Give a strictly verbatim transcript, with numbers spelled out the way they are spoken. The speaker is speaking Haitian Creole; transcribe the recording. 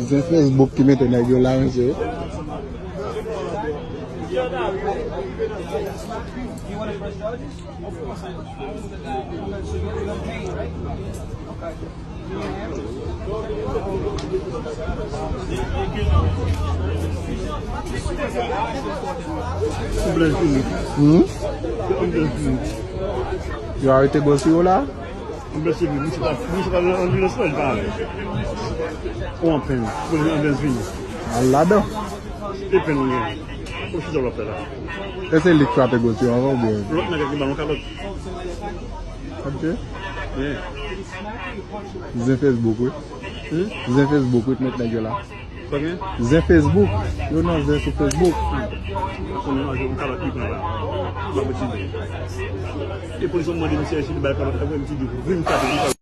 Se Facebook ki mete nèg yo la, mesye. Ou blanch fini. Hmm? Ou blanch fini. Yo arete Gosiro la? Ou blanch fini. Misye pa, misye pa nan anbilans, non, li pa ale. Ou an penn. Ou an penn vini. Al ladan. E penn ou gen. Ou chita w ap fè la. Èske li k frape Gosiro anvan oubyen? Lòt nèg ki ba yon kalòt. Ok. Yeah. Zen Facebook, wi. Hmm? Zen Facebook, wi, k met nèg yo la. Pa gen? Zen Facebook. Yo nan zen sou Facebook. Konnen manje yon kalòt li pran la. M ap retire. E polis mande misye si li bay kalòt la, misye di, vin frape.